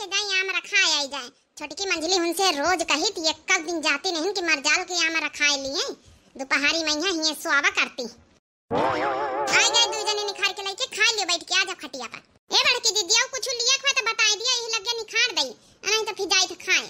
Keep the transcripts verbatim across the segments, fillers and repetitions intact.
के जाई आम रखाए आई जाए। छोटकी मंझली हुनसे रोज कहित, एक्कउ दिन जाती नहीं कि मरजाल के आम रखाए लिए। दुपहरी मइहाँ हिये सोवा करती। आई गए दुइ जने निखार के लइके, खाइ लियो बैठ के, आ जाओ खटिया पर। ए बड़की दीदी, अउ कुछ लिए क होए त बताइ दिया, यही लगे निखार दई, नहीं त फिर जाइत खाए।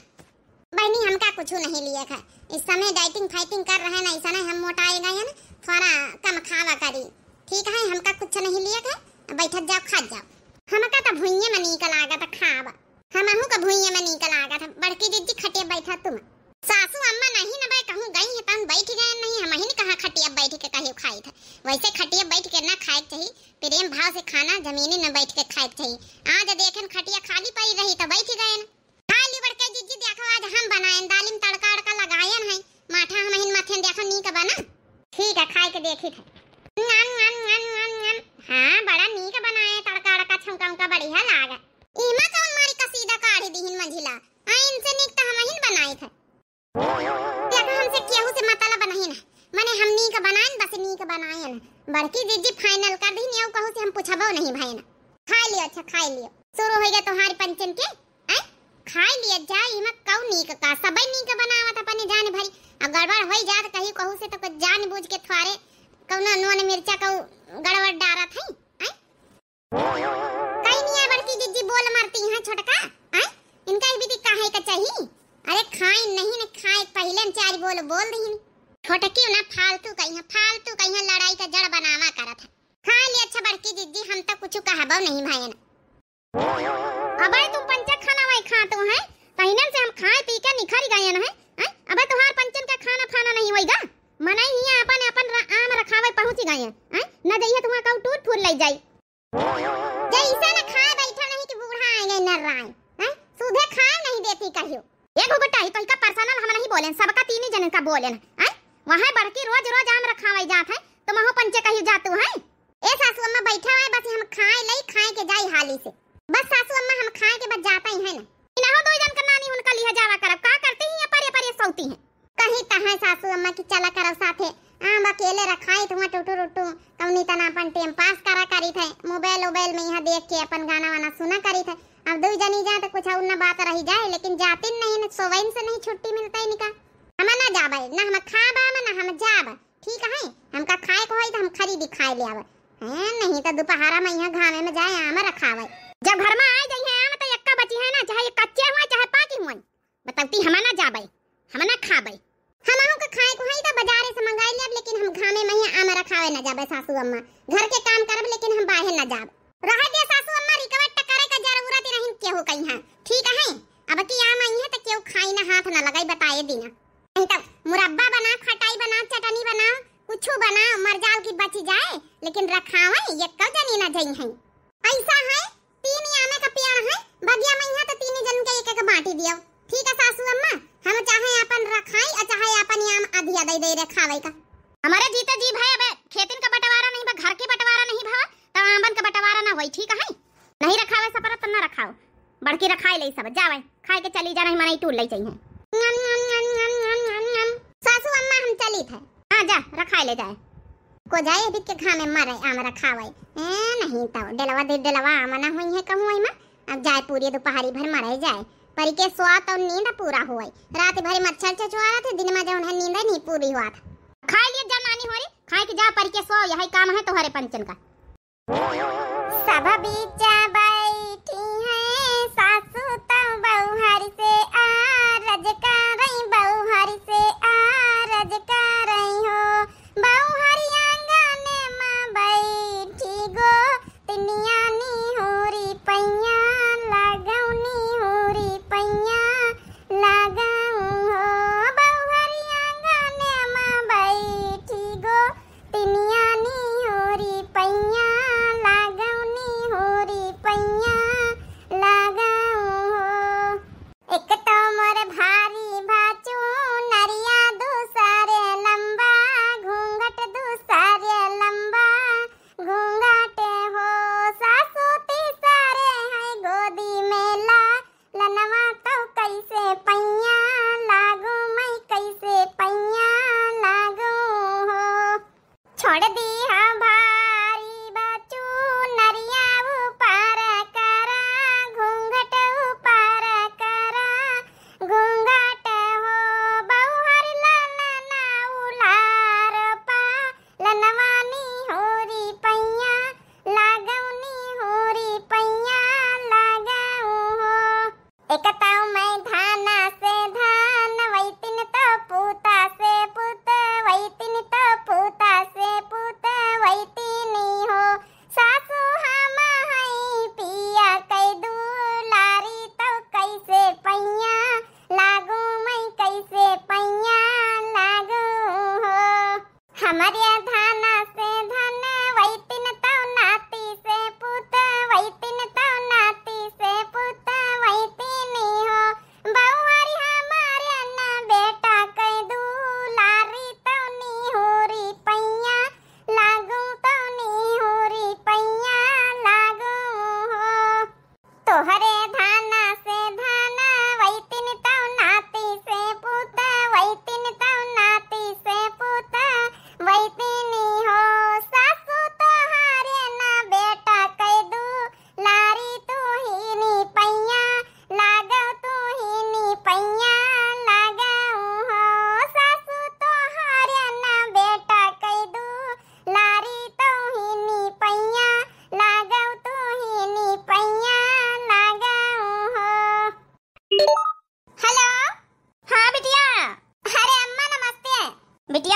बहिनी, हमका कुछ नहीं लिए क है। इस समय डाइटिंग फाइटिंग कर रहे हैं ना, ऐसा नहीं हम मोटाए गए हैं ना, थोड़ा कम खावा करी। ठीक है, हमका कुछ नहीं लिए क है, बैठत जाओ, खात जाओ। हमका त भुइये में नीक लागत खाब। हमहू का भुइये में नीक लागत है। बड़की जिज्जी, खटिया बैठा तुम। सासू अम्मा नहीं न बे, कहूँ गई है तहन बैठ गए नहीं, हमहिन कहाँ खटिया बैठ के कहियो खाइत है। वैसे खटिया बैठ के ना खाए के चाही, प्रेम भाव से खाना जमीनी न बैठ के खाए के चाही। आज देखेन खटिया खाली पड़ी रही त बैठ गए। खाइ ली बड़के जिज्जी, देखो आज हम बनाएन, दालिम तड़का अड़का लगाएन है, माठा हमहिन मथेन, देखो नीक बना। ठीक है, खाइ के देखी थे। नम, नम, नम, नम, नम। हाँ, बड़ा नीक बनाए, तड़का अड़का छौंका उंका बढ़िया लागे। इमा कौन मारी कसीदा काढ़ी दीहिन मंझिला, आ इनसे नीक त हमहिन बनाए थे। देखो हमसे केहू से मतलब नहीं ना, मने हम नीक बनाएन, बस नीक बनाएन। बड़की जिज्जी फाइनल कर दीहिन, यहू कहू से हम पूछबो नहीं भएन। खाइ लियो, अच्छा खाइ लियो। शुरू होइ गए तोहार पंचन के, हैं? खाइ लिया जाए, इमा कऊ नीक का, सबई नीक बनावत अपने जान भरी। अब गड़बड़ होइ जात कहीं कहू से तो कुछ जान बूझ के थोरे कौनो नून मिर्चा कऊ गड़बड़ डारत है, हैं? कहीं नहीं है बड़की जिज्जी, बोल मरती हैं छोटका, हैं? इनका ही विधि काहे का चाही? अरे खाए नहीं न खाए, पहिले न चार बोल बोल दीन। छोटकी ना फालतू कहीं है, फालतू कहीं है, लड़ाई का जड़ बनावा करत है। खाइ ली अच्छा बड़की जिज्जी, हम तो कुछ कहबो नहीं भएन। अबे तुम पंचक खाना वही खातू हैं, पहिनन से हम खाए पी के निखर गए हैं, हैं? अबे तुहार पंचन का खाना फाना नहीं होइगा, मनई हियाँ अपन अपन र-, आम रखावे पहुँच गए हैं, हैं? न जइहे तुहार कहू टूट फूट लइ जाई। जैसे न खाए बैठा नहीं कि बूढ़ा आए गए नर्राए, हैं? सूधे खाए नहीं देती कहियो। ए घुघुटाई, तोहिका पर्सनल हम नहीं बोलेन, सबका तीनी जनन का बोलेन, हैं? वहाँ बड़की रोज रोज आम रखावे जात है, तुमहू पंचे कहियो जातू हैं? ए सासू अम्मा बैठा है, बस हम खाए लई, खाए के जाई हाली से। बस सासू अम्मा हम खाए के बस जाता ही है ना। इनहो दो जन का नानी उनका लिहा जावा करब, का करती ही ये परे परे सौती हैं। कहीं त है सासू अम्मा कि चला करब साथे, हम अकेले रखाई त हुआं टुटु रुटु, कौनी तना अपन टाइम पास करा करी थे, मोबाइल ओबाइल में यहाँ देख के अपन गाना वाना सुना करी थे। अब दुई जनी जाए त कुछ और न बात रही जाए, लेकिन जातिन नहीं न सोवैन से नहीं छुट्टी मिलता इनका। हम ना जाबे, ना हम खाबा, ना हम जाब। ठीक है, हमका खाए को होई त हम खरीदी खाए ले आवे। हैं, नहीं त दोपहरा में यहाँ घामे में जाए आम रखावे। जब घर में आए जाइए आम त एक्का बची है ना, चाहे ये कच्चे हुए चाहे पाकी हुए। बतौती हम ना जाबे, हम ना खाबे। हमहू के खाए को होई त बाजारे से मंगाई लेब, लेकिन हम घामे में यहाँ आम रखावे ना जाबे सासू अम्मा। घर के काम करब लेकिन हम बाहर ना जाब। रहे दे सासू अम्मा, request करे का जरूरत ही नहीं केहू कहीं है। ठीक है, अब की आम आई है त केहू खाई ना, हाथ ना लगाई, बताए दीना। नहीं त मुरब्बा बनाओ, खटाई बनाओ, चटनी बनाओ, कुछू बनाओ, मरजाल की बची जाए, लेकिन रखावे एक्को जनी ना जइहैं। ऐसा है, तीन आमे का पेड़ है, बगिया में है त तीन जन के एक एक बांटी दियो। ठीक है सासू अम्मा, हम चाहे अपन रखाई और चाहे अपन आम अधिया दे दे रखावे का। हमारे जीते जी भाई, अबे खेतिन का बंटवारा नहीं बा, घर के बंटवारा नहीं बा, त आमन का बंटवारा ना होई, ठीक है? नहीं रखावे सपरत त ना रखाओ। बड़की रखाई ले सब, जावे, खाए के चली जा, नहीं मनई टूल ले चाहिए। नम, नम, नम। सासू अम्मा हम चली थे। हाँ, जा, रखाई ले जाए। को जाए, अभी के घामे मरे, आम रखावे। ए, नहीं तो, डेलवा दे डेलवा, आम ना हुई है कहूँ एमा। अब जाए पूरी दोपहरी भर मरे जाए। परी के स्वाद और नींद पूरा हुए। रात भर मच्छर चचुआरा थे, दिन में जौन है नींद नहीं पूरी हुआ था। खाए लिए जा नानी होरी, खाए के जा परी के सो, यही काम है तोहरे पंचन का। सब बीचा बैठी हैं सासू तौ बउहर से आरज करई, बउहर से आरज करई हो। बउहर आंगन में बैठी गोतिनिया निहुरी पैया लागौ, निहुरी पैया लागौ हो। बउहर आंगन में बैठी गो तिनिया निहोरी पैया लागौ निहोरी पैया।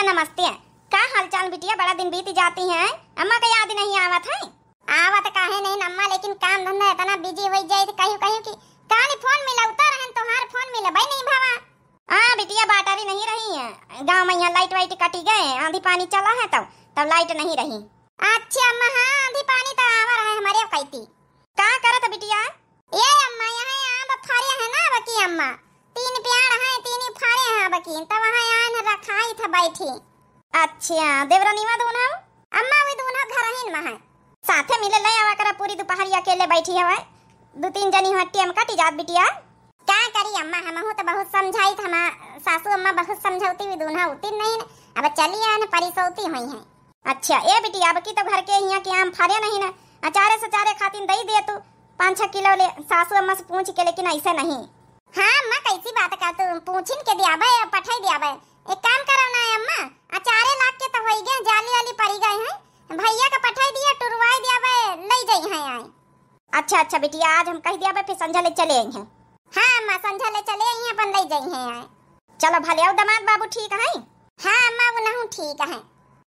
नमस्ते। का हालचाल बिटिया, बड़ा दिन बीत जाती है, अम्मा का याद नहीं आवत है? आवत काहे नहीं अम्मा, लेकिन काम धंधा इतना बिजी होइ जाइत, कहियो कहियो कि कानी फोन मिला उतर रहन, तोहार फोन मिला भाई नहीं भावा। हाँ बिटिया, बैटरी नहीं रही है, गाँव में यहाँ लाइट वाइट कटी गए, आंधी पानी चला है तब, तब लाइट नहीं रही। अच्छा अम्मा, हाँ आंधी पानी तो आवा रहा है हमारे कैती। का करत बिटिया? ए अम्मा, यहाँ आम फरे है ना बकी अम्मा, तीन पेड़ है, तीन फरे है बकी, तो वहाँ आन रखाई था बैठी। अच्छा, देवरनिवा दूनहु? अम्मा, वे दूनहु घरहिन में है। साथे मिले ले आवा करा, पूरी दुपहरिया अकेले बैठी हवे। दू तीन जनी हट्टी हम कटी जात बिटिया। का करी अम्मा, हमहू तो बहुत समझाई था, हमा सासू अम्मा बहुत समझौती, वे दूनहु उती नहीं न। अब चली आन परिसौती हुई है। अच्छा, ए बिटिया, अब की तो घर के हियाँ के आम फरे नहीं न, अचारे सचारे खातिन दई दे तू पाँच छह किलो ले, सासू अम्मा से पूछ के, लेकिन ऐसे नहीं। हाँ अम्मा, कैसी बात का तू पूछिन के दियाबे, पठाई दियाबे। एक काम करो ना अम्मा, अचारे लाग के तो होई गए, जाली वाली पड़ी गए हैं, भैया का पठाई दिया, टुरवाई दियाबे, ले जाई हैं आए। अच्छा, अच्छा बिटिया, आज हम कह दियाबे, फिर संझा ले चले आई हैं। हाँ अम्मा, संझा ले चले आई हैं, अपन ले जाई हैं आए। चलो भले, आओ दामाद बाबू ठीक है? हाँ अम्मा, वो नहू ठीक है।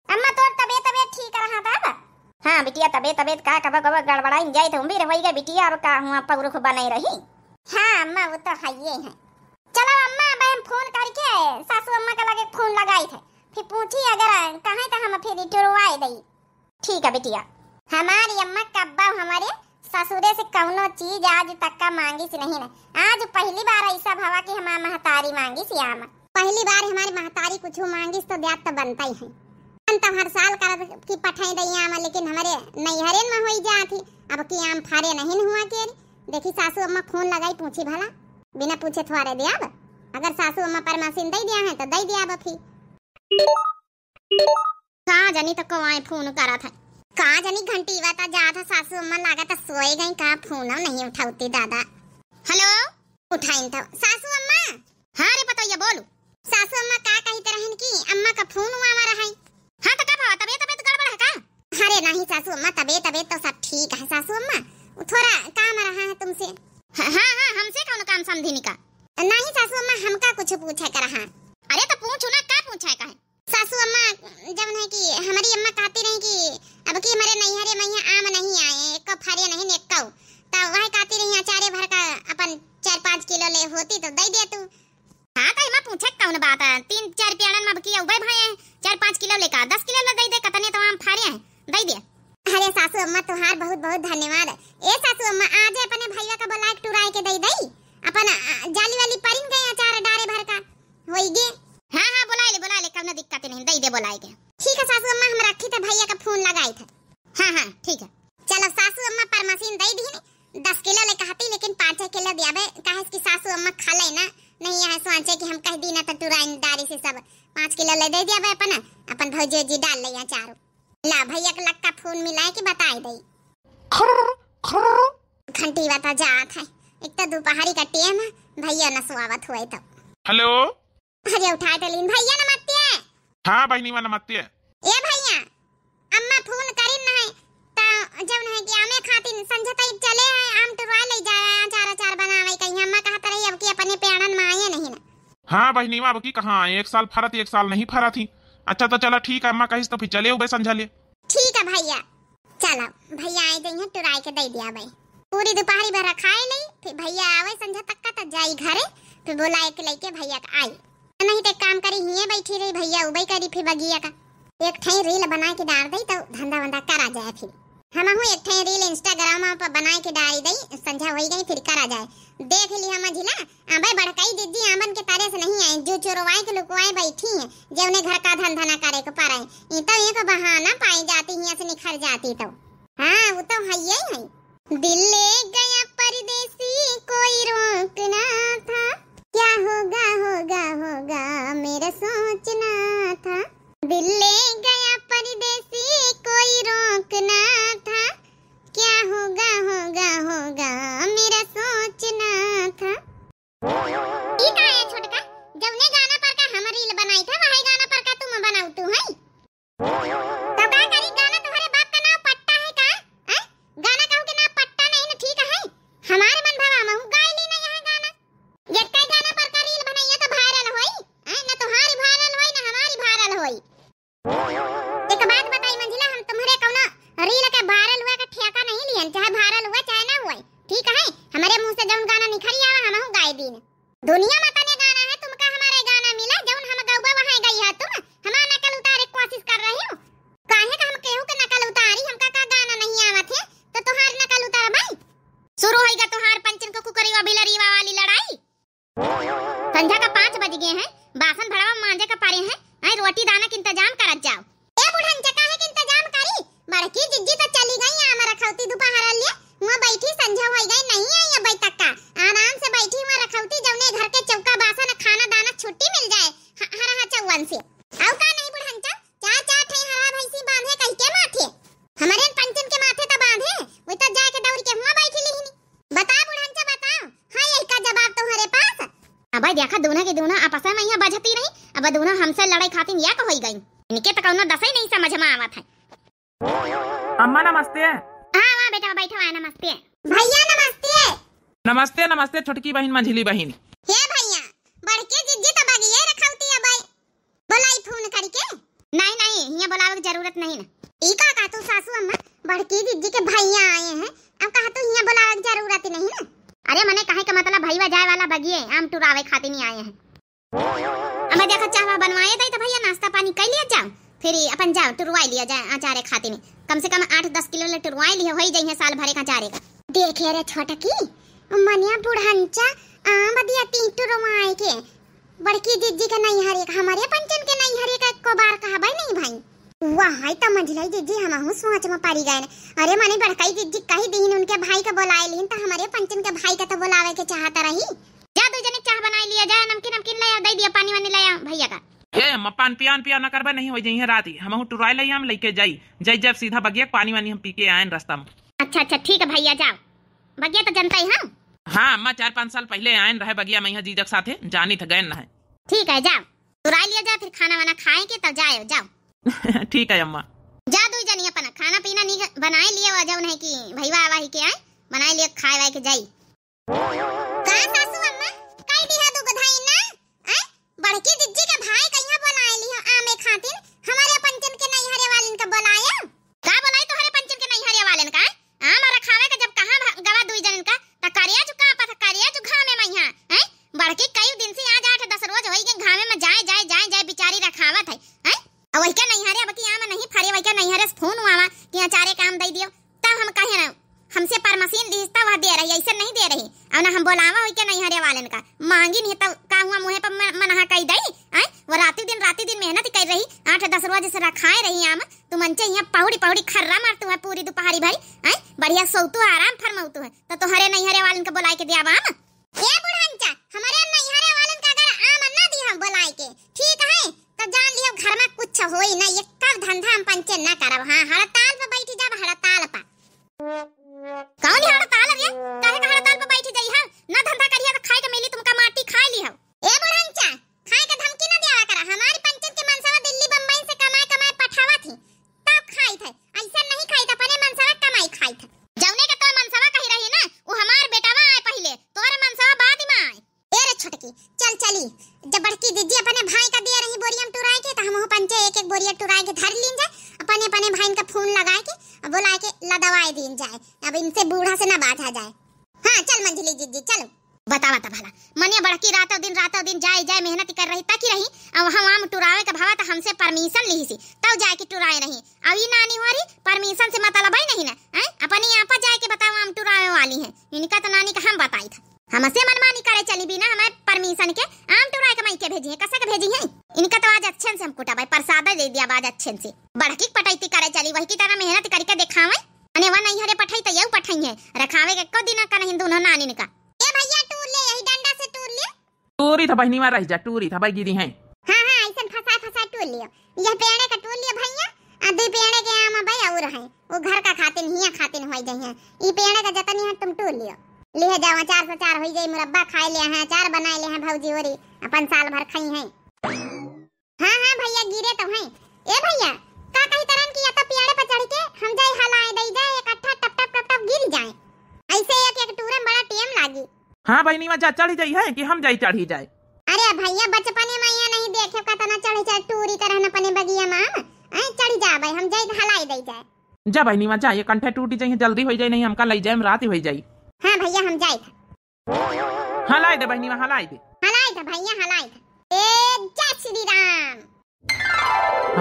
अम्मा, तोर तबीयत, तबीयत ठीक रहा था अब? हाँ बिटिया, तबीयत, तबीयत का कबो, कबो गड़बड़ाइन जाई तो उम्र होई गई बिटिया, अब का हुआ पगरुख बनाई रही। हाँ अम्मा, वो तो है ये है। चलो अम्मा, अब हम फोन करके सासू अम्मा के लगे फोन लगाई थे, फिर पूछी अगर कहे तो हम फिर टुरवाए दई। ठीक है बिटिया। हमारी अम्मा कब्बा हमारे ससुरे से कौनो चीज आज तक का मांगिस नहीं न। आज पहली बार ऐसा भवा कि हमार महतारी मांगिस आम। पहली बार हमारी महतारी कुछ मांगिस तो द्यात तो बनता ही है। हम तो हर साल करत कि पठाई दई आम, लेकिन हमारे नैहरेन में होई जात ही। अब की आम फरे नहीं हुआ के। देखी सासू अम्मा फोन लगाई, पूछी भला, बिना पूछे थोड़े दियाब। अगर सासू अम्मा परमासिन दे दिया है तो दे दियाब फिर। का जनी तो को आए फोन करत है। का जनी घंटी बता जात है, सासू अम्मा लागत है सोए गई का, फोन नहीं उठाउती दादा। हेलो, उठाइन तो। सासू अम्मा। हाँ रे पतोहिया बोलू। सासू अम्मा का कहित रहन कि अम्मा का फोन हुआ हमारा है। हाँ तो का भवा, तबीयत, तबीयत गड़बड़ है का? अरे नहीं सासू अम्मा, तबीयत, तबीयत तो सब ठीक है सासू अम्मा, वो थोड़ा काम रहा है तुमसे। हाँ, हाँ, हाँ, हमसे कौन काम समझिनी का? नहीं सासू अम्मा, हमका कुछ पूछे का रहा। अरे तो पूछू ना, का पूछे का है? सासू अम्मा, जब है कि हमारी अम्मा कहती रही कि अब की हमारे नैहरे में यहाँ आम नहीं आए, एक फरे नहीं, एक तो वह कहती रही अचारे भर का अपन चार पाँच किलो ले होती तो दे दे तू। हाँ तो एमा पूछे कौन बात है, तीन चार पेड़न में अब की उबे भए हैं, चार पाँच किलो लेका दस किलो ले दे दे, कतने तो आम फरे हैं, दे दे। अरे सासू अम्मा, तुहार बहुत बहुत धन्यवाद। ए सासू अम्मा, आज अपने भैया का बुलाए के टुराए के दे दई, अपन अ, जाली वाली परिन गए अचार डारे भर का। होई गे। हाँ, हाँ, बुलाए ले, बुलाए ले, कौनो दिक्कत नहीं, दे दे बुलाए के। ठीक है सासू अम्मा, हम रखी थे, भैया का फोन लगाई थे। हाँ, हाँ, ठीक है। चलो सासू अम्मा परमसीन दे दी, दस किलो ले कहती, लेकिन पाँच छह किलो दियाबे, काहे कि सासू अम्मा खा ले ना, नहीं यहाँ सोचे कि हम कह दी ना तो टुराइन डारी से सब पाँच किलो ले दे दियाबे अपन, अपन भौजी जी डाल ले यहाँ चारों। ला भैया के लक्का फोन मिलाए के बताए दई। खर्र, खर्र। घंटी बता जात है, एक तो दोपहरी का टेम है, भैया न सुआवत हुए तो। हेलो। अरे उठाए टलीन भैया नमस्ते। हाँ बहिनीवा नमस्ते। ए भैया, अम्मा फोन करिन नहीं, ता जब नहीं कि आमे खातिन संझा तई चले आए, आम टुरवा ले जाए, अचार अचार बनावे कहीं। अम्मा कहत रही अब की अपने पेड़न में आए नहीं ना। हाँ बहिनीवा, अब की कहाँ आए, एक साल फरत एक साल नहीं फरत ही। अच्छा तो चला ठीक है, अम्मा कहिस तो फिर चले उबे संझा ले। ठीक है भैया, चला भैया आए जइहे टुराए के दे दिया भाई। पूरी दोपहरी भर खाए ले, फिर भैया आवे संझा तक का तो जाई घरे, फिर बोलाए के लेके भैया का आई। नहीं तो एक काम करी, हिये बैठी रही, भैया उबे करी फिर बगिया का। एक ठे रील बनाए के डार दई तो धंधा वंधा करा जाए फिर। हमहू एक ठे रील Instagram पर बनाए के डारी दई, संझा होई गई फिर करा जाए। देख ली हम झिला, अबे बड़कई दीदी आमन के तरे से नहीं आए, जो चोरवाए के लुकवाए बैठी हैं, जेवने घर का धंधा ना करे के पड़े। ई तो एक बहाना पाई जाती ही, ऐसे निखर जाती तो। हाँ, वो तो है ही है। दिल ले गया परदेसी, कोई रोकना था, क्या होगा, होगा, होगा, मेरा सोचना था। दिल ले गया परदेसी, कोई रोकना था, क्या होगा, होगा, होगा, मेरा सोचना था। ई का है छोटका, जौने गाना पर का हम रील बनाई था, वही गाना पर का तुम बनाऊ तू है? तो का करी, गाना तुम्हारे बाप का नाम पट्टा है का? हैं? गाना कहू के नाम पट्टा नहीं ना, ठीक है? हमारे मन भवा महू दुनिया मा तने गाना है, तुमका हमारे गाना मिला, जौन हम गउबे वहाँ गई है तुम, हमार नकल उतारे के कोशिश कर रही हो। काहे का हम केहू के नकल उतारी, हमका का गाना नहीं आवत है, तो तुहार नकल उतार भाई। शुरू होइगा तुहार पंचन को कुकरी वा बिलरी वा वाली लड़ाई। संझा का पाँच बज गए हैं, बासन भड़वा मांजे का परे हैं, हैं रोटी दाना के इंतजाम करत जाओ। ए बुढ़न, चका है के इंतजाम करी, बड़की जिज्जी तो चली गई आम रखौती दोपहर ले, वहाँ बैठी संझा होई गई नहीं आई अबै तक का। आराम से बैठी वहाँ रखौती, जौने घर के चौका बासन खाना दाना छुट्टी मिल जाए, ह-, हरहा चौवन से। आउ का नहीं बुढ़न चा, चार चार ठे हरहा भैंसी बांधे कहि के माथे। हमरे पंचन के माथे त बांधे, वही तो जाके दौड़ के हुआ बैठी लिहिनी। बता बुढ़न चा बताओ, हाँ यही का जवाब तुम्हारे पास? अबै देखा दूना के दूना आपस मा यहाँ बजती रही, अब दूना हमसे लड़ाई खातिन या का होई गई। इनके तो कौनो दसई नहीं समझ मा आवत है। अम्मा नमस्ते। हाँ, हाँ बेटा, बैठो, आ, नमस्ते। भैया नमस्ते। नमस्ते, नमस्ते, छोटकी बहिन, मंझली बहिन। हे भैया, बड़के जिज्जी तो बगिये रखौती अबै, बोलाई फोन करके। नहीं, नहीं, हियाँ बोलावे के जरूरत नहीं ना। ई का कहतू सासू अम्मा, बड़की जिज्जी के भैया आए हैं, अब कहतू हियाँ बोलावे के जरूरत नहीं ना। अरे मने कहे के मतलब भैया जाए वाला बगिये आम टुरावे खातिर नहीं आए हैं। अब देखा, चाहवा बनवाए दई तो भैया नाश्ता पानी कर लिया जाओ, फिर अपन जाओ टुरवाई लिया जाए अचारे खातिर। कम से कम आठ दस किलो ले टुरवाई लिया, होई जइहे साल भरे का अचारे का। देखे रे छोटकी, मनिया बुढ़नचा आम दिया ती टुरवाए के। बड़की जिज्जी के नैहरे का, हमरे पंचन के नैहरे का एको बार कहबै नहीं भाई। वाह, हाय त मंझलाई जिज्जी, हमहू सोच मा परी गए। अरे मने बड़काई जिज्जी कही दीन उनके भाई का बोलाए लीन, त हमरे पंचन के भाई का तो बोलावे के चाहत रही। जा, दू जने चाह बनाई लिया जाए, नमकीन, नमकीन ले आ, दे दिया, पानी वानी ले आ भैया का। ए, अम्मा, पान पिया, पान पिया ना करबे, नहीं हो जाइए रात ही। हमहू टुराई ले आम लेके जाई, जाई जब सीधा बगिया, पानी वानी हम पी के आएन रास्ता मा। अच्छा, अच्छा, ठीक है भैया, जाओ। बगिया तो जनता ही हम। हाँ, अम्मा, चार पाँच साल पहले आएन रहे बगिया मा यहाँ जीजक साथे, जानी थ गए न है। ठीक है, जाओ, टुराई लिया जाए, फिर खाना वाना खाए के तब जाए, जाओ। ठीक है अम्मा। जा, दू जनी अपना खाना पीना नी बनाए लिया, जौन है कि भैया आवा ही के आए, बनाए लिया, खाए वाए के जाई। का सासू अम्मा, कई दिहा दुगधाई ना? आय, बड़की जिज्जी के भाई कहिया बोलाए लिहो आमे खातिर, हमरे पंचन के नैहरे वालिन का बोलाया? का बोलाई तोहरे पंचन के नैहरे वालिन का? आम रखावे के जब कहा भा-, गवा दुई जनिन का, त करिया चु का पता, करिया चु घामे मइहा, हैं? बड़की कई दिन से आज आठ दस रोज होई के घामे मा जाए, जाए, जाए, जाए बिचारी रखावत है, हैं? अउ वही के नैहरे अब की आम नहीं फरे, वही के नैहरे से फोन हुआ कि अचारे का आम दे दियो। तब हम कहे ना, हमसे परमसीन लीस तब वह दे रही, ऐसे नहीं दे रही। और ना हम बोलावा होई के नैहरे वालन का, मांगी नहीं तब का हुआ मुँहे पर म-, मनहा कई दई, आय? वो राती दिन, राती दिन मेहनत कर रही, आठ दस रोज से रखाए रही आम, तू मनचे यहाँ पहुड़ी पहुड़ी खर्रा मारतू है पूरी दुपहरी भरी, आय? बढ़िया सोतू है, आराम फरमावतू है, तो तोहरे नैहरे वालन के बोलाए के दिया आम। ए बुढ़नचा, हमरे नैहरे वालन का अगर आम ना दिया बोलाए के, ठीक है, तो जान लियो घर मा कुछ होई ना, ये कब धंधा हम पंचे ना करब। हाँ, हड़ताल पे बैठी जाब, हड़ताल पे। कौन हड़ताल रे? काहे का हड़ताल पे बैठी जाई है? ना धंधा करिया तो खाए के मिली तुमका, माटी खाए ली हो। ए बुढ़नचा, खाए के धमकी ना देवा करा। हमारी पंचन के मनसवा दिल्ली बम्बई से कमाए कमाए पठावा थी, तब खाई थे। ऐसा नहीं खाई थे, अपने मनसवा कमाई खाई थे। जौने के तो मनसवा कही रही ना, वो हमार बेटावा आए पहले, तोरे मनसवा बाद में आए। ए रे छोटकी, चल चली। जब बड़की जिज्जी अपने भाई का दिया रही बोरिया में टुराए के, तो हमहू पंचे एक एक बोरिया टुराए के धर लीन जाए, अपने अपने भाई का फोन लगाए के, बुलाए के लदवाए दीन जाए। अब इनसे बूढ़ा से ना बाझा जाए। हाँ, चल मंझली जिज्जी, चल। बतावा त भला, मने बड़की रातों दिन, रातों दिन जाए, जाए मेहनत कर रही, ताकि रही, अब हम आम टुरावे के भावा त हमसे परमिशन लीही सी, तब जाए के टुराए रही। अब ई नानी हो रही, परमिशन से मतलब है नहीं ना, हैं? अपनी आपा जाए के बतावा, आम टुरावे वाली है, इनका तो नानी का हम बताई था। हमसे मनमानी करे चली बिना हमारे परमिशन के, आम टुराए के माई के भेजी है, कसे के भेजी है? इनका तो आज अच्छे से हम कुटाबे, प्रसाद दे दिया आज अच्छे से। बड़की पटैती करे चली, वही की तरह मेहनत करके देखावे। अने वा नैहरे पठाई त यऊ पठाई है, रखावे के को दिन का नहीं दोनों नानिन का। ए भैया, टूर ले, यही डंडा से टूर ले। टूरी था बहिनी मा रह जा, टूरी था भाई गिरी है। हाँ, हाँ, ऐसन फंसा फंसा टूर लियो। यह पेड़े का टूर लियो भैया, आ दू पेड़े के आम भाई और है। वो घर का खातिन, हिया खातिन होई जाइए। ई पेड़े का जतनी है तुम टूर लियो। लिहे जाओ, अचार सचार होई जाई, मुरब्बा खाए ले हैं, अचार बनाए ले हैं भौजी ओरी, अपन साल भर खाई हैं। हाँ, हाँ भैया, गिरे तो हैं। ए भैया, का कही तरन कि या तो पेड़े पर चढ़ के हम जाए हलाए दई जाए, इकट्ठा टप टप टप टप गिर जाए। ऐसे एक एक टूरे में बड़ा टेम लागी। हाँ बहिनी, मा जा चढ़ी जाई है कि हम जाई चढ़ी जाए। अरे भैया, बचपने मा यहाँ नहीं देखे का तना चढ़े चढ़ टूरी तरह न अपने बगिया मा आम, ऐ चढ़ी जा भाई, हम जाए हलाए दई जाए। जा बहिनी, मा जा, ये कंठे टूटी जाइए, जल्दी होई जाए, नहीं हमका लई जाए, रात ही होई जाई। हाँ भैया, हम जाए। हलाई दे बहिनी, हलाई दे। हलाई दे भइया, हलाई दे। ए, जय श्री राम।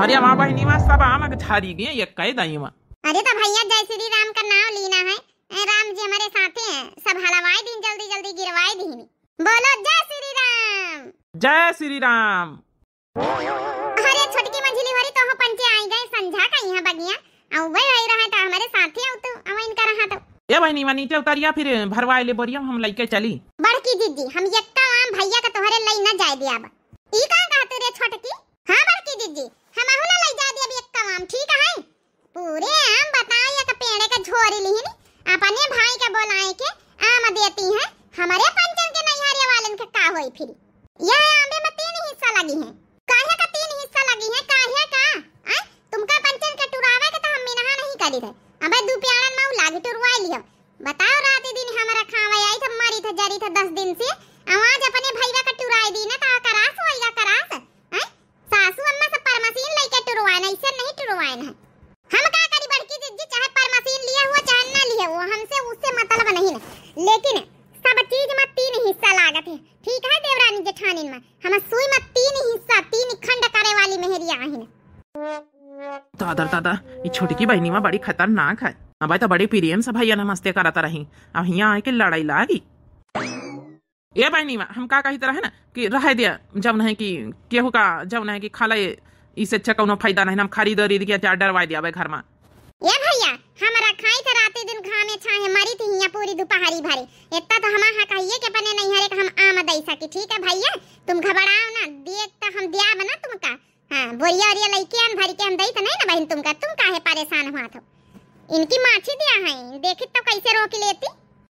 अरे वाह बहिनी, वाह, सब आम के झारी गए, ये कह दई वाह। अरे तो भइया, जय श्री राम का नाम लीना है। ए, राम जी हमारे साथे हैं, सब हलवाई दीन, जल्दी जल्दी गिरवाई दीन। बोलो जय श्री राम। जय श्री राम। अरे छोटकी मंझली भरी तो हो पंचे आई गए, संझा का यहाँ बगिया। अउ वे आई रहा तो हमारे साथे आउ तो, अउ इनका रहा तो। ए बहिनी, वा नीचे उतरिया, फिर भरवाए ले बोरिया, हम लइके चली। बड़की दीदी, हम यक्का आम भइया का तोहरे लई न जाए दिया बा। ई का कहत रे छोटकी? हाँ बड़की दीदी, हमहू ना लई जाए दिया अब यक्का आम, ठीक है? पूरे आम बताओ, एक पेड़े के झोरी लिहिन, अपने भाई के बोलाए के आम देती हैं, हमरे पंचन के नैहरे वालन के का होई फिर? यह आमे में तीन हिस्सा लगी हैं। काहे का तीन हिस्सा लगी हैं? काहे का? आय, तुमका पंचन के टुरावे के तो हम मिनहा नहीं करी थे। अबे दू प्यारन में लागी टुरवाई लियो। बताओ, रात दिन हमरा खावे आई थे, मरी थे, जरी थे दस दिन से। आवाज अपने भईवा का टुराई दी ना, तो करास होइगा करास। आय, सासू अम्मा से परमसीन लइके टुरवाए ना, इसे नहीं टुरवाए ना। हम का करी बड़की जिज्जी, चाहे परमसीन लिया हुआ चाहे ना लिया हुआ, हमसे उससे मतलब नहीं है। लेकिन सब चीज में तीन हिस्सा लागत है, ठीक है देवरानी जेठानिन में, हम सुई में तीन हिस्सा, तीन खंड करे वाली मेहरिया आहिन। दादा दादा, ई छोटकी बहिनी में बड़ी खतरनाक है। अब तो बड़ी प्रेम से भैया नमस्ते करत रही, अब हियाँ आके लड़ाई लागी। ए बहिनी, हम का कहित रहे ना कि रहे दिया, जब नहीं कि केहू का, जब नहीं कि खाले, इसे अच्छा कौनो फायदा नहीं, हम खरीद उरीद के अचार डरवाए दिया घर में। ए भैया, हमरा खाई त राते दिन घामे छाहे मरी थी हियाँ पूरी दोपहरी भरे। इतना तो हमार हक है ये कि अपने नैहरे का हम आम दई सकी, ठीक है भैया? तुम घबराओ ना, देख तो हम दिया बना तुमका। हाँ, बोरिया ओरिया लइके आन, भर के हम दई त नहीं ना बहिन तुमका, तुम काहे परेशान हुआ थो? इनकी माछी दिया है, देखी तो कैसे रोक लेती।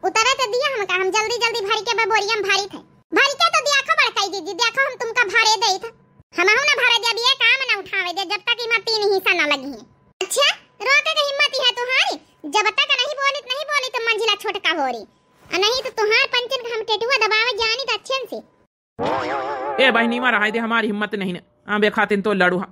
उतरे तो दिया हमका, हम जल्दी जल्दी भर के बा बोरिया में भरी थे। भर के तो दिया खो बड़काई दीदी, देखो हम तुमका भरे दे थे। हमहू ना भरे दे, अब ये काम ना उठावे दे, जब तक इमा तीन हिस्सा ना लगी है। अच्छा, रोके के हिम्मत ही है तुम्हारी, जब तक नहीं बोली, नहीं बोली तो मंझिला छोटका हो रही, और नहीं तो तुम्हार पंचन का हम टेटुआ दबावे जानी तो अच्छे से। ए बहिनी, मारा हाय दे, हमारी हिम्मत नहीं न। आंबे खातिन तो लड़ू हा।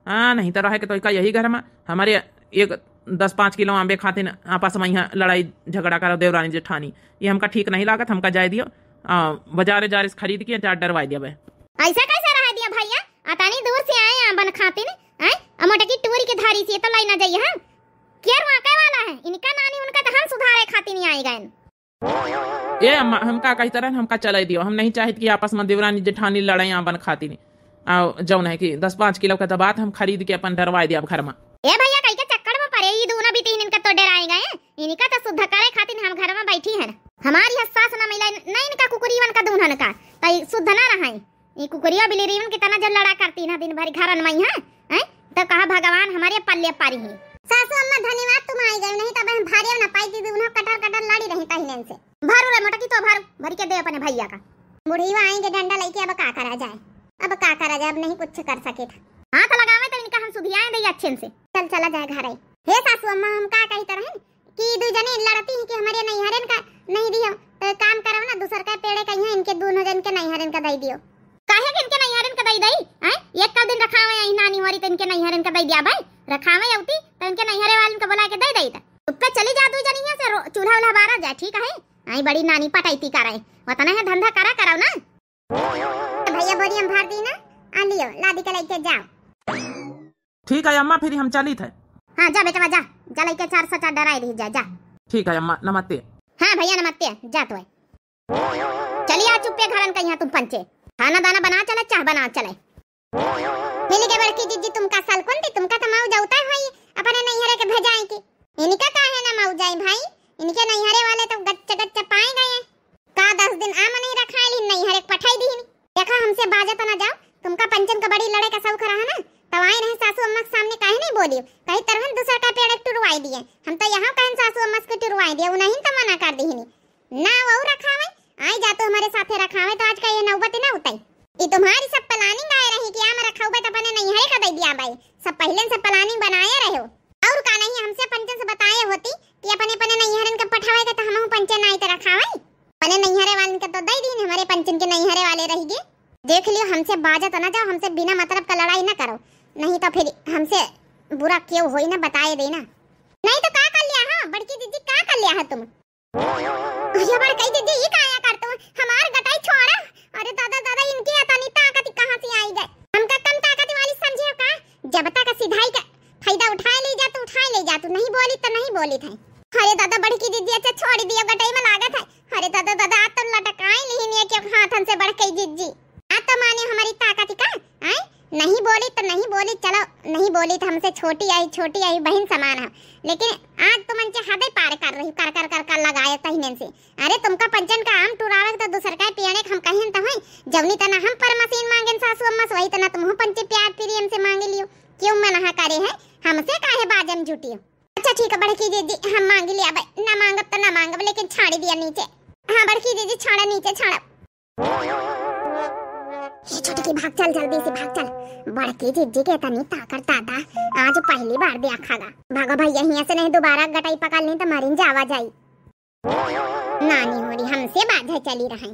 हाँ, नहीं तो रहे के तो का यही घर में हमारे एक दस पाँच किलो आंबे खातिन आपस में यहाँ लड़ाई झगड़ा करो देवरानी जेठानी। ये हमका ठीक नहीं लागत, हमका जाए दियो। आ, बाजारे जारे से खरीद के अचार डरवाए दिया बे। ऐसा कैसे रह दिया भैया? अतनी दूर से आए आंबन खातिन, हैं? आ मोटकी टूरी के धारी से तो लाई ना जाइए, हाँ? क्या रुआके वाला है? इनका नानी उनका तो हम सुधारे खातिन आई गए। ए अम्मा, हमका कही तरह हमका चलाई दियो, हम नहीं चाहित कि आपस में देवरानी जेठानी लड़ाई आंबन खातिन। आ जौन है कि दस पाँच किलो का दबात हम खरीद के अपन डरवाए दिया घर में। ए भैया, कई के चक्कर में पड़े, ई दूनो बिटिन इनका तो डराए गए, इनका तो शुद्ध करे खातिन हम घर में बैठी हैं। हमारी हस सास न मिले, न इनका कुकुरीवन का दून्हन का, तई शुद्ध ना रहे। ई कुकुरिया बिलेरियन के तना जो लड़ा करती ना दिन भर घरन में, हैं? हैं? तो कहा भगवान हमारे पल्ले पारी है। सासू अम्मा धन्यवाद तुम आई गए, नहीं तो अब हम भारे ना पाई दीदी, उन्हें कटर कटर लड़ी रही तहिनन से। भरू रे मोटकी तो भरू, भर के दे अपने भैया का। बुढ़ीवा आएंगे डंडा लेके, अब का करा जाए, अब का करा जाए, अब नहीं कुछ कर सके था। हाथ लगावे तो इनका हम सुधियाए दे अच्छे से। चल चला जाए घर आई। हे सासू अम्मा, हम का कही तरह कि दू जने लड़ती हैं कि हमारे नैहरन का नहीं दियो, तो काम करो ना, दूसर का पेड़े कहीं इनके दोनों जन के नैहरन का दे दियो। काहे के इनके नैहरन का दे दई? हैं? एक का दिन रखावे आई नानी हमारी तो इनके नैहरन का दे दिया भाई, रखावे अउती तो इनके नैहरे वालन का बुला के दे दई। तो तुप्पे चली जा दू जनिया से रो-, चूल्हा उल्हा बारा जा, ठीक है? आई बड़ी नानी पटाई ती करे, वतना है धंधा करा करो ना। भैया बोरी हम भर दी ना, आ लियो, लादी के लेके जाओ। ठीक है अम्मा, फिर हम चलित है। हाँ, जा बेटवा, जा, जा लइके चार सौ चार डराए रही, जा, जा। ठीक है अम्मा, नमस्ते। हाँ भैया, नमस्ते, जा तो है। चलिए आ चुप्पे घरन का यहाँ तुम पंचे। खाना दाना बना चले, चाह बना चले। मिल के बड़की जिज्जी तुमका सलकुन थी, तुमका तो मऊ जाता है अपने नैहरे के भेजाए की। इनका काहे ना मऊ जाए भाई, इनके नैहरे वाले तो गच्च गच्च पाए गए हैं। का दस दिन आम नहीं रखाइल ही, नैहरे के पठाई दीहिन। देखा, हमसे बाजत ना जाओ, तुमका पंचन का बड़ी लड़े का शौक रहा ना, तब आए रहे सासू अम्मा के सामने काहे नहीं बोलियो, कही तरहन दूसर का पेड़ टुरवाई दिए। हम तो यहाँ कहन सासू अम्मा से टुरवाई दिए, उन्हीं तो मना कर दीहिन। ना वो रखावे, आई जा तो हमारे साथे रखावे तो आज का ये नौबत ना उताई। ई तुम्हारी सब planning आए रही कि आम रखावे तो अपने नैहरे का दे दिया भाई, सब पहले से planning बनाए रहे हो। और का नहीं, हमसे पंचन से बताए होती कि अपने अपने नैहरन के पठावे के, तो हमहू पंचन आई तो रखावे। अपने नैहरे वालन के तो दे दीन, हमारे पंचन के नैहरे वाले रह गए। देख लियो, हमसे बाजत ना जाओ, हमसे बिना मतलब का लड़ाई ना करो, नहीं तो फिर हमसे बुरा क्यों होई ना, बताए देना। नहीं तो का कर लिया, हाँ बड़की दीदी, का कर लिया है तुम? अरे बड़की दीदी, ई काया कर तुम? हमार गटाई बोलित है। अरे दादा, बड़की जिज्जी, अच्छा छोड़ी दियो, गटई में लागत है। अरे दादा, दादा, आज तो लटकाई लिहिन है कि हाथन से बड़की जिज्जी। आज तो माने हमारी ताकत का, आय? नहीं बोली तो नहीं बोली, चलो नहीं बोली तो हमसे छोटी आई, छोटी आई बहन समान है, लेकिन आज तो मन से हदे पार कर रही, कर कर कर कर लगाए तहिनन से। अरे तुमका पंचन का आम टुरावे तो दूसर का पियने हम कहें तो है, जवनी तना हम पर मशीन मांगेन सासू अम्मा से, वही तना तुम पंचे प्यार प्रेम से मांगे लियो। क्यों मना करे है, हमसे काहे बाजम जुटियो? अच्छा ठीक है बड़की जिज्जी, हम मांग लिया भाई, ना मांगब तो ना मांगब, लेकिन छाड़ी दिया नीचे। हाँ बड़की जिज्जी, छाड़ा नीचे, छाड़ा। ये छोटकी, भाग चल, जल्दी से भाग चल। बड़की जिज्जी के तनी ताकत दादा, आज पहली बार देखा गा। भागो भैया, हियां से नहीं दोबारा गटाई पकड़ ली तो मरिन जावा जाई। नानी हो रही, हमसे बाझे चली रही।